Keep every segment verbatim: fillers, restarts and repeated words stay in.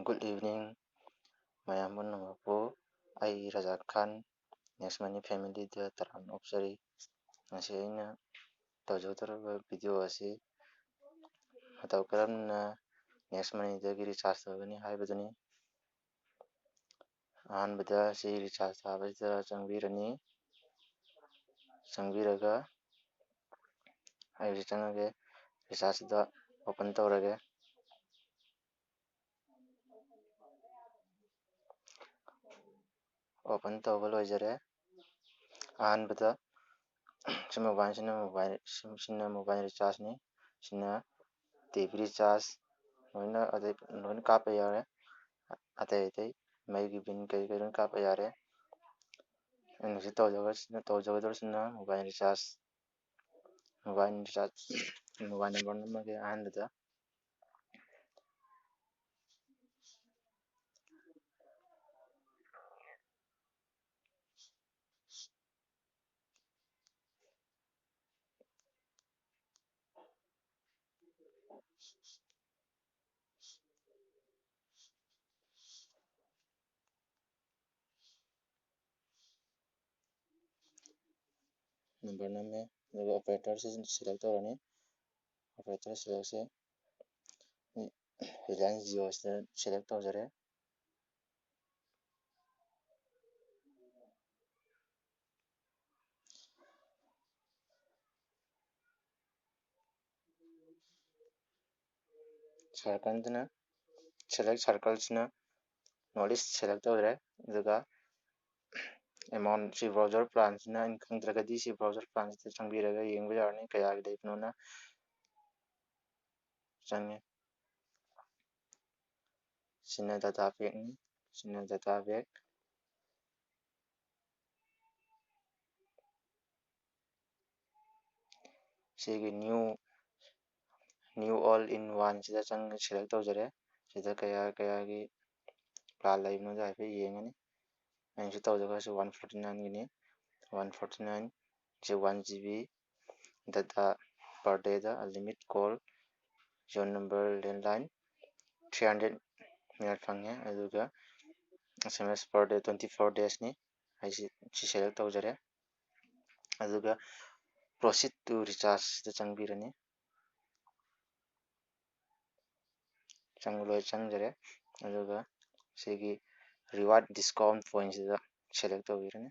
Good evening, ꯃꯌꯥꯝ ꯄꯨꯝꯅꯃꯛꯄꯨ ꯑꯩ ꯔꯖꯥ ꯈꯥꯟ, Next Money Family ꯗ ꯇꯔꯥꯝꯅ ꯑꯣꯛꯆꯔꯤ꯫ ꯉꯁꯤ ꯑꯩꯅ ꯇꯧꯖꯒꯗꯧꯔꯤꯕ video ꯑꯁꯤ ꯃꯇꯧ ꯀꯔꯝꯅ Next Money ꯗꯒꯤ recharge ꯇꯧꯒꯅꯤ ꯍꯥꯏꯕꯗꯨꯅꯤ꯫ ꯑꯍꯥꯟꯕꯗ ꯁꯤ recharge ꯊꯥꯕꯁꯤꯗ ꯆꯪꯕꯤꯔꯅꯤ꯫ ꯆꯪꯕꯤꯔꯒ ꯑꯩ ꯍꯧꯖꯤꯛ ꯆꯪꯉꯒꯦ, recharge ꯁꯤꯗ open ꯇꯧꯔꯒꯦ꯫ Open ꯇꯧꯕ ꯂꯣꯏꯖꯔꯦ꯫ ꯑꯍꯥꯟꯕꯗ ꯁꯤ mobile ꯁꯤꯅ mobile, ꯁꯤꯅ mobile recharge ꯅꯤ, ꯁꯤꯅ TV recharge, ꯂꯣꯏꯅ, ꯑꯗꯩ ꯂꯣꯏꯅ ꯀꯥꯞꯄ ꯌꯥꯔꯦ꯫ ꯑꯇꯩ ꯑꯇꯩ ꯃꯩꯒꯤ bill ꯀꯔꯤ ꯀꯔꯤ ꯂꯣꯏꯅ ꯀꯥꯞꯄ ꯌꯥꯔꯦ꯫ ꯑꯩꯅ ꯍꯧꯖꯤꯛ ꯇꯧꯖꯒ-, ꯇꯧꯖꯒꯗꯧꯔꯤꯁꯤꯅ mobile recharge꯫ Mobile recharge, mobile number ꯅꯝꯃꯒꯦ ꯑꯍꯥꯟꯕꯗ꯫ Number ꯅꯝꯃꯦ, ꯑꯗꯨꯒ operator ꯁꯤ select ꯇꯧꯔꯅꯤ꯫ Operator select ꯁꯦ Reliance Jio ꯁꯤꯗ select ꯇꯧꯖꯔꯦ꯫ Circle ꯁꯤꯅ, select circle ꯁꯤꯅ North East select ꯇꯧꯔꯦ꯫ ꯑꯗꯨꯒ amount ꯁꯤ browser plan ꯁꯤꯅ ꯑꯩꯅ ꯈꯪꯗ꯭ꯔꯒꯗꯤ ꯁꯤ browser plan ꯁꯤꯗ ꯆꯪꯕꯤꯔꯒ ꯌꯦꯡꯕ ꯌꯥꯔꯅꯤ ꯀꯌꯥꯒꯤ ꯂꯩꯕꯅꯣꯅ꯫ ꯆꯪꯉꯦ꯫ ꯁꯤꯅ data pack ꯅꯤ꯫ ꯁꯤꯅ data pack꯫ ꯁꯤꯒꯤ new, new all in one ꯁꯤꯗ ꯆꯪ-, select ꯇꯧꯖꯔꯦ꯫ ꯁꯤꯗ ꯀꯌꯥ, ꯀꯌꯥꯒꯤ plan ꯂꯩꯕꯅꯣꯗꯣ ꯍꯥꯏꯐꯦꯠ ꯌꯦꯡꯉꯅꯤ꯫ ꯑꯩꯅ ꯁꯤ ꯇꯧꯖꯈ꯭ꯔꯁꯤ one forty nine Guinea. One forty nine ꯁꯤ one GB data per day ꯗ unlimited call, Jio number, landline, three hundred minute ꯐꯪꯉꯦ꯫ ꯑꯗꯨꯒ S M S per day twenty four days ꯅꯤ꯫ ꯑꯩꯁꯤ ꯁꯤ select ꯇꯧꯖꯔꯦ꯫ ꯑꯗꯨꯒ proceed to recharge ꯁꯤꯗ ꯆꯪꯕꯤꯔꯅꯤ꯫ ꯆꯪꯕ ꯂꯣꯏ ꯆꯪꯖꯔꯦ꯫ ꯑꯗꯨꯒ ꯁꯤꯒꯤ reward discount point ꯁꯤꯗ select ꯇꯧꯕꯤꯔꯅꯤ꯫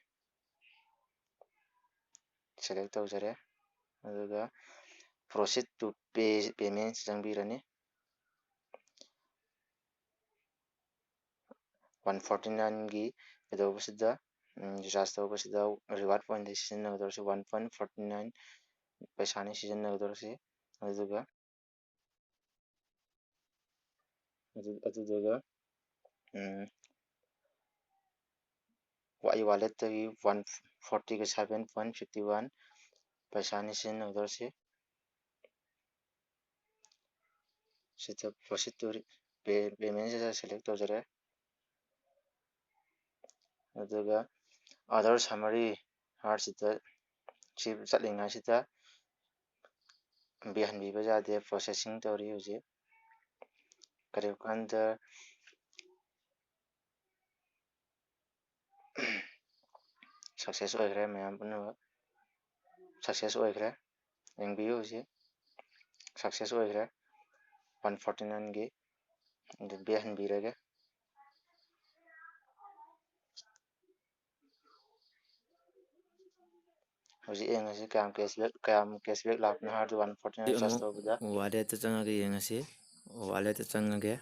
Select ꯇꯧꯖꯔꯦ꯫ ꯑꯗꯨꯒ proceed to pay, payment ꯁꯤ ꯆꯪꯕꯤꯔꯅꯤ꯫ One forty nine ꯒꯤ ꯀꯩꯗꯧꯕꯁꯤꯗ, ꯎꯝ, recharge ꯇꯧꯕꯁꯤꯗ reward point ꯁꯤꯖꯤꯟꯅꯒꯗꯧꯔꯤꯁꯤ one point forty nine ꯄꯩꯁꯥꯅꯤ ꯁꯤꯖꯤꯟꯅꯒꯗꯧꯔꯤꯁꯤ꯫ ꯑꯗꯨꯒ ꯑꯗꯨ-, ꯑꯗꯨꯗꯨꯒ, ꯎꯝ, ꯑꯩ wallet ꯇꯒꯤ one forty ꯒ seven point fifty one ꯄꯩꯁꯥꯅꯤ ꯁꯤꯖꯤꯟꯅꯒꯗꯧꯔꯤꯁꯤ꯫ ꯁꯤꯗ proceed to re-, pay-, payment ꯁꯤꯗ select ꯇꯧꯖꯔꯦ꯫ ꯑꯗꯨꯒ order summary ꯍꯥꯏꯔꯁꯤꯗ ꯁꯤ ꯆꯠꯂꯤꯉꯩꯁꯤꯗ ꯕꯤꯍꯟꯕꯤꯕ ꯌꯥꯗꯦ, processing ꯇꯧꯔꯤ ꯍꯧꯖꯤꯛ꯫ ꯀꯔꯤꯒꯨꯝꯕ ꯀꯥꯟꯗ success ꯑꯣꯏꯈ꯭ꯔꯦ ꯃꯌꯥꯝ ꯄꯨꯝꯅꯃꯛ꯫ Success ꯑꯣꯏꯈ꯭ꯔꯦ꯫ ꯌꯦꯡꯕꯤꯌꯨ ꯍꯧꯖꯤꯛ꯫ Success ꯑꯣꯏꯈ꯭ꯔꯦ꯫ One forty nine ꯒꯤ꯫ ꯑꯗꯨ back ꯍꯟꯕꯤꯔꯒꯦ꯫ ꯍꯧꯖꯤꯛ ꯌꯦꯡꯉꯁꯤ ꯀꯌꯥꯝ cashback, ꯀꯌꯥꯝ cashback ꯂꯥꯛꯄꯅꯣ ꯍꯥꯏꯕꯗꯨ one forty nine recharge ꯑꯃꯨꯛ ꯇꯧꯕꯗ꯫ Wallet ꯇ ꯆꯪꯉꯒ ꯌꯦꯡꯉꯁꯤ꯫ Wallet ꯇ ꯆꯪꯉꯒꯦ꯫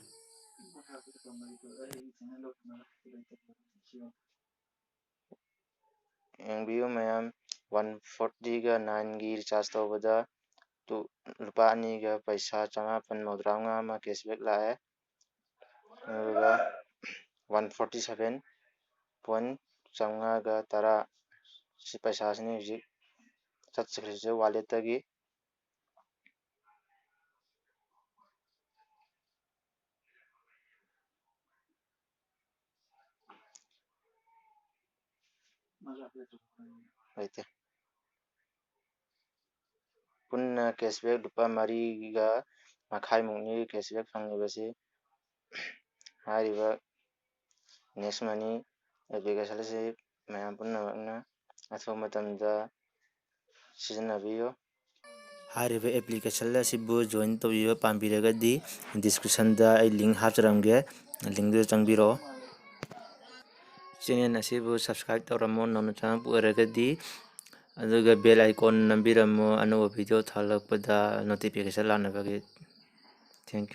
ꯌꯦꯡꯕꯤꯌꯨ ꯃꯌꯥꯝ, one forty ꯒ nine ꯒꯤ recharge ꯇꯧꯕꯗ ꯇꯨ-, ꯂꯨꯄꯥ ꯑꯅꯤꯒ ꯄꯩꯁꯥ ꯆꯃꯥꯄꯟ ꯃꯧꯗ꯭ꯔꯥ ꯃꯉꯥ ꯑꯃ cashback ꯂꯥꯛꯑꯦ꯫ ꯑꯗꯨꯒ one forty seven point ꯆꯥꯝꯃꯉꯥꯒ ꯇꯔꯥ ꯁꯤ ꯄꯩꯁꯥꯁꯤꯅꯤ ꯍꯧꯖꯤꯛ ꯆꯠꯆꯈ꯭ꯔꯤꯁꯦ wallet ꯇꯒꯤ꯫ ꯂꯩꯇꯦ꯫ ꯄꯨꯟꯅ cashback ꯂꯨꯄꯥ ꯃꯔꯤꯒ ꯃꯈꯥꯏꯃꯨꯛꯅꯤ cashback ꯐꯪꯉꯤꯕꯁꯤ꯫ ꯍꯥꯏꯔꯤꯕ Next Money application ꯑꯁꯤ ꯃꯌꯥꯝ ꯄꯨꯝꯅꯃꯛꯅ ꯑꯊꯨꯕ ꯃꯇꯝꯗ ꯁꯤꯖꯤꯟꯅꯕꯤꯌꯨ꯫ ꯍꯥꯏꯔꯤꯕ application ꯑꯁꯤꯕꯨ join ꯇꯧꯕꯤꯕ ꯄꯥꯝꯕꯤꯔꯒꯗꯤ description ꯑꯩ link ꯍꯥꯞꯆꯔꯝꯒꯦ, link ꯗꯨꯗ ꯆꯪꯕꯤꯔꯛꯑꯣ꯫ Channel ꯑꯁꯤꯕꯨ subscribe ꯇꯧꯔꯝꯃꯣ, ꯅꯧꯅ ꯆꯪꯉꯛꯄ ꯑꯣꯏꯔꯒꯗꯤ, ꯑꯗꯨꯒ bell icon ꯅꯝꯕꯤꯔꯝꯃꯣ, ꯑꯅꯧꯕ video ꯊꯥꯒꯠꯂꯛꯄꯗ notification ꯂꯥꯛꯅꯕꯒꯤ꯫ Thank you꯫